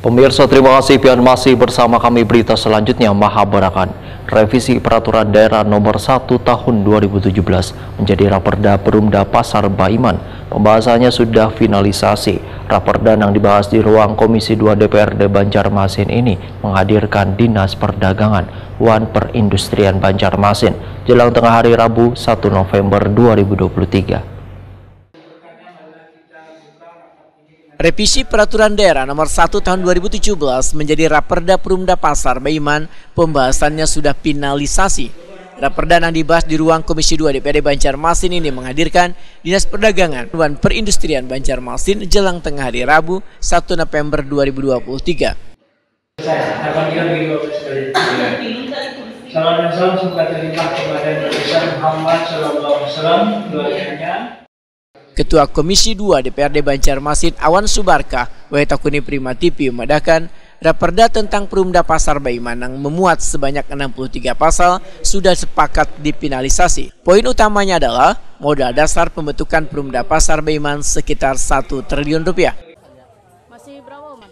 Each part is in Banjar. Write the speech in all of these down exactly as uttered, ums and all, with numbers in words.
Pemirsa, terima kasih pian masih bersama kami. Berita selanjutnya, Mahabarakan. Revisi Peraturan Daerah Nomor satu Tahun dua ribu tujuh belas menjadi Raperda Perumda Pasar Baiman. Pembahasannya sudah finalisasi. Raperda yang dibahas di ruang Komisi dua D P R D Banjarmasin ini menghadirkan Dinas Perdagangan wan Perindustrian Banjarmasin jelang tengah hari Rabu, satu November dua ribu dua puluh tiga. Revisi Peraturan Daerah Nomor satu Tahun dua ribu tujuh belas menjadi Raperda Perumda Pasar Baiman, pembahasannya sudah finalisasi. Raperda yang dibahas di ruang Komisi dua D P R D Banjarmasin ini menghadirkan Dinas Perdagangan wan Perindustrian Banjarmasin jelang tengah hari Rabu, satu November dua ribu dua puluh tiga. Saya akan bilang begini Bapak sekalian. Salam dan salam semoga terlimpah kepada Nabi besar Muhammad Sallallahu Alaihi Wasallam, keluarganya. Ketua Komisi dua D P R D Banjarmasin Awan Subarkah, Wahid Takuni Prima T V, memadahkan, Raperda tentang Perumda Pasar Baiman yang memuat sebanyak enam puluh tiga pasal sudah sepakat difinalisasi. Poin utamanya adalah modal dasar pembentukan Perumda Pasar Baiman sekitar satu triliun rupiah.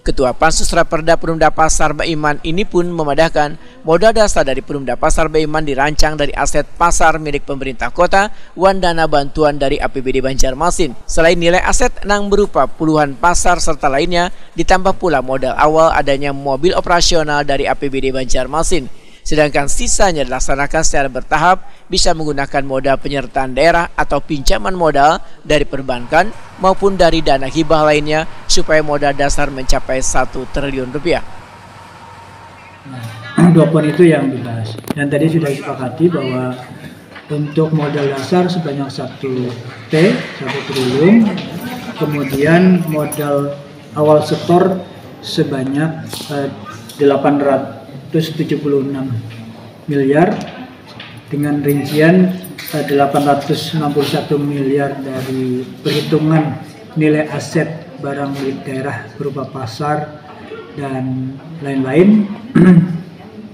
Ketua Pansus Raperda Perumda Pasar Baiman ini pun memadahkan, modal dasar dari Perumda Pasar Baiman dirancang dari aset pasar milik pemerintah kota wan dana bantuan dari A P B D Banjarmasin. Selain nilai aset nang berupa puluhan pasar serta lainnya, ditambah pula modal awal adanya mobil operasional dari A P B D Banjarmasin. Sedangkan sisanya dilaksanakan secara bertahap, bisa menggunakan modal penyertaan daerah atau pinjaman modal dari perbankan maupun dari dana hibah lainnya supaya modal dasar mencapai satu triliun rupiah. Nah, dua poin itu yang dibahas. Dan tadi sudah disepakati bahwa untuk modal dasar sebanyak satu T, satu triliun, kemudian modal awal setor sebanyak eh, delapan ratus tujuh puluh enam miliar, dengan rincian eh, delapan ratus enam puluh satu miliar dari perhitungan nilai aset barang milik daerah berupa pasar dan lain-lain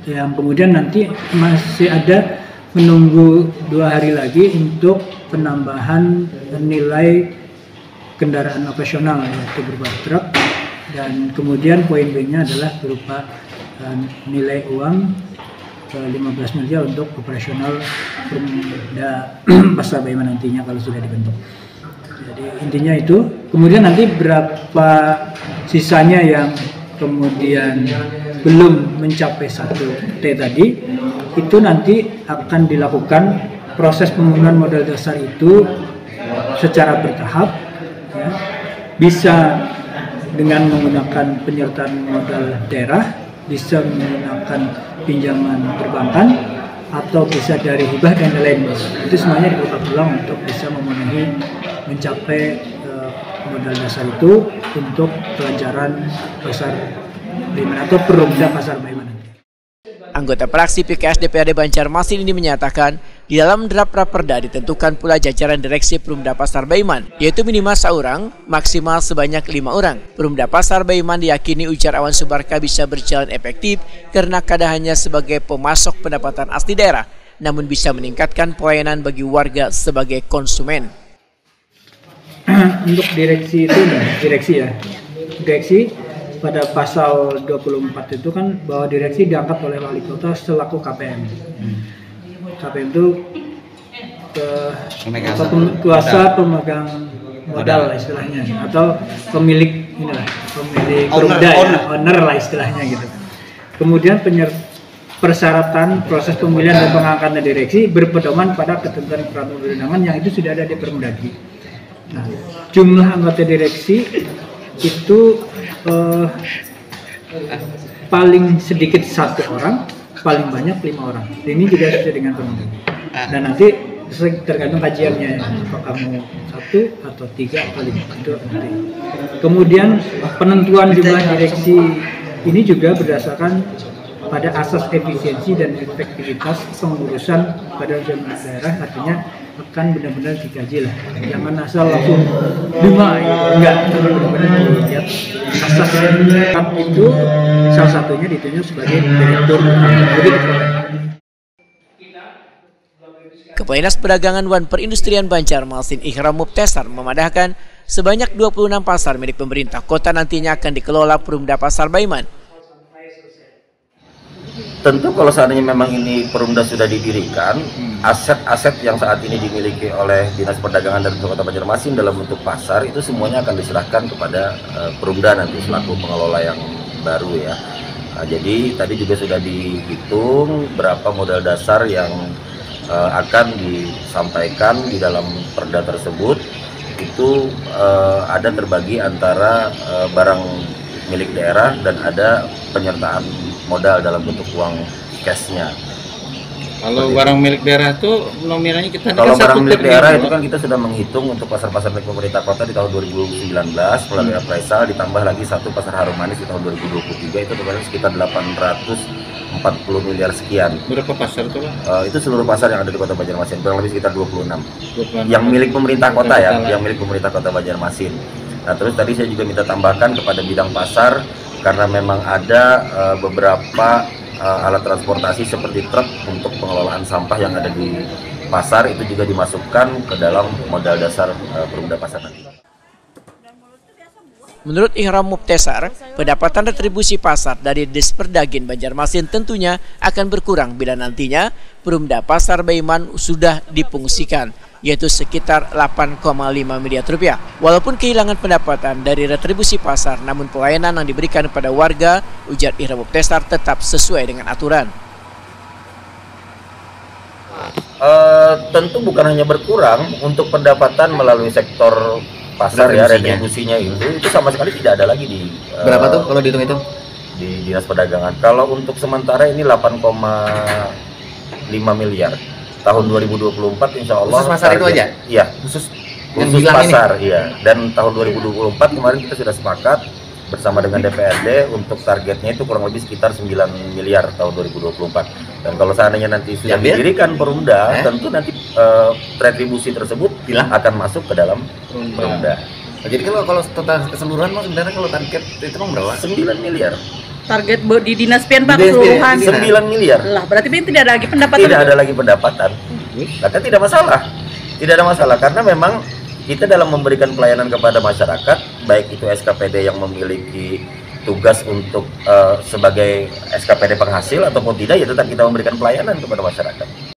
yang kemudian nanti masih ada menunggu dua hari lagi untuk penambahan nilai kendaraan operasional, yaitu berupa truk, dan kemudian poin B-nya adalah berupa eh, nilai uang eh, lima belas miliar untuk operasional Perumda Pasar Baiman nantinya kalau sudah dibentuk. Jadi intinya itu, kemudian nanti berapa sisanya yang kemudian belum mencapai satu T tadi, itu nanti akan dilakukan proses pemenuhan modal dasar itu secara bertahap, ya, bisa dengan menggunakan penyertaan modal daerah, bisa menggunakan pinjaman perbankan, atau bisa dari hibah dan lain-lain. Itu semuanya dibuka peluang untuk bisa memenuhi, mencapai eh, modal dasar itu untuk kelancaran pasar Baiman atau perumda pasar Baiman. Anggota fraksi P K S D P R D Banjarmasin ini menyatakan, di dalam draft raperda ditentukan pula jajaran direksi Perumda Pasar Baiman, yaitu minimal seorang, maksimal sebanyak lima orang. Perumda Pasar Baiman diyakini, ujar Awan Subarka, bisa berjalan efektif karena kada hanya sebagai pemasok pendapatan asli daerah, namun bisa meningkatkan pelayanan bagi warga sebagai konsumen. Untuk direksi itu, direksi ya, direksi pada pasal dua puluh empat itu kan bahwa direksi diangkat oleh wali kota selaku K P M. K P M itu ke Pemegang apa, saham. pem- kuasa pemegang modal istilahnya, atau pemilik inilah, pemilik Owner, Perumda ya, owner. Owner lah istilahnya gitu. Kemudian penyer- persyaratan proses pemilihan dan pengangkatan direksi berpedoman pada ketentuan peraturan perundangan yang itu sudah ada di Permendagri. Nah, jumlah anggota direksi itu eh, paling sedikit satu orang, paling banyak lima orang. Ini juga sesuai dengan Permendagri. Dan nanti sesuai, tergantung kajiannya, apakah mau satu atau tiga atau lima, itu nanti. Kemudian penentuan jumlah direksi ini juga berdasarkan pada asas efisiensi dan efektivitas pengurusan pada daerah, artinya akan benar-benar dikaji lah, jangan asal langsung lima gitu. Enggak, tapi benar-benar dilihat asas itu, salah satunya ditunjuk sebagai direktur. Jadi Kepala Dinas Perdagangan wan Perindustrian Banjarmasin, Ihram Mubtesar, memadahkan, Sebanyak dua puluh enam pasar milik pemerintah kota nantinya akan dikelola Perumda Pasar Baiman. Tentu kalau seandainya memang ini Perumda sudah didirikan, hmm, aset-aset yang saat ini dimiliki oleh Dinas Perdagangan dan Kota Banjarmasin dalam bentuk pasar itu semuanya akan diserahkan kepada uh, Perumda nanti selaku pengelola yang baru ya. Nah, jadi tadi juga sudah dihitung berapa modal dasar yang uh, akan disampaikan di dalam perda tersebut itu uh, ada terbagi antara uh, barang milik daerah dan ada penyertaan modal dalam bentuk uang cashnya. Kalau barang milik daerah tuh nominalnya kita kalau barang milik daerah itu kan kita sudah menghitung untuk pasar-pasar milik pemerintah kota di tahun dua ribu sembilan belas melalui appraisal ditambah lagi satu pasar Harum Manis di tahun dua ribu dua puluh tiga itu totalnya sekitar delapan ratus empat puluh miliar sekian. Berapa pasar tuh, Pak? Uh, itu seluruh pasar yang ada di Kota Banjarmasin kurang lebih sekitar dua puluh enam. Yang milik pemerintah kota ya, yang milik pemerintah Kota Banjarmasin. Nah, terus tadi saya juga minta tambahkan kepada bidang pasar karena memang ada uh, beberapa uh, alat transportasi seperti truk untuk pengelolaan sampah yang ada di pasar itu juga dimasukkan ke dalam modal dasar uh, Perumda Pasar nanti. Menurut Ihram Mubtesar, pendapatan retribusi pasar dari Disperdagin Banjarmasin tentunya akan berkurang bila nantinya Perumda Pasar Baiman sudah difungsikan, yaitu sekitar delapan koma lima miliar rupiah. Walaupun kehilangan pendapatan dari retribusi pasar, namun pelayanan yang diberikan kepada warga, ujar Ihram Mubtesar, tetap sesuai dengan aturan. Uh, tentu bukan hanya berkurang untuk pendapatan melalui sektor pasar ya, retribusinya itu itu sama sekali tidak ada lagi di uh, berapa tuh kalau dihitung-hitung di dinas perdagangan. Kalau untuk sementara ini delapan koma lima miliar tahun dua ribu dua puluh empat insya Allah. Khusus pasar itu aja? Iya. Khusus khusus pasar, iya. Dan tahun dua ribu dua puluh empat kemarin kita sudah sepakat bersama dengan D P R D untuk targetnya itu kurang lebih sekitar sembilan miliar tahun dua ribu dua puluh empat. Dan kalau seandainya nanti sudah didirikan Perumda, eh? Tentu nanti uh, retribusi tersebut Bilang? Akan masuk ke dalam Perumda. Perumda. Jadi kalau kalau total keseluruhan mau sebenarnya kalau target itu mau berapa? Sembilan miliar. Target di dinas pian pak keseluruhan. Sembilan miliar. Lah berarti pian tidak ada lagi pendapatan. Tidak ada lagi pendapatan. Maka tidak masalah. Tidak ada masalah karena memang kita dalam memberikan pelayanan kepada masyarakat, baik itu S K P D yang memiliki tugas untuk uh, sebagai S K P D penghasil ataupun tidak, ya tetap kita memberikan pelayanan kepada masyarakat.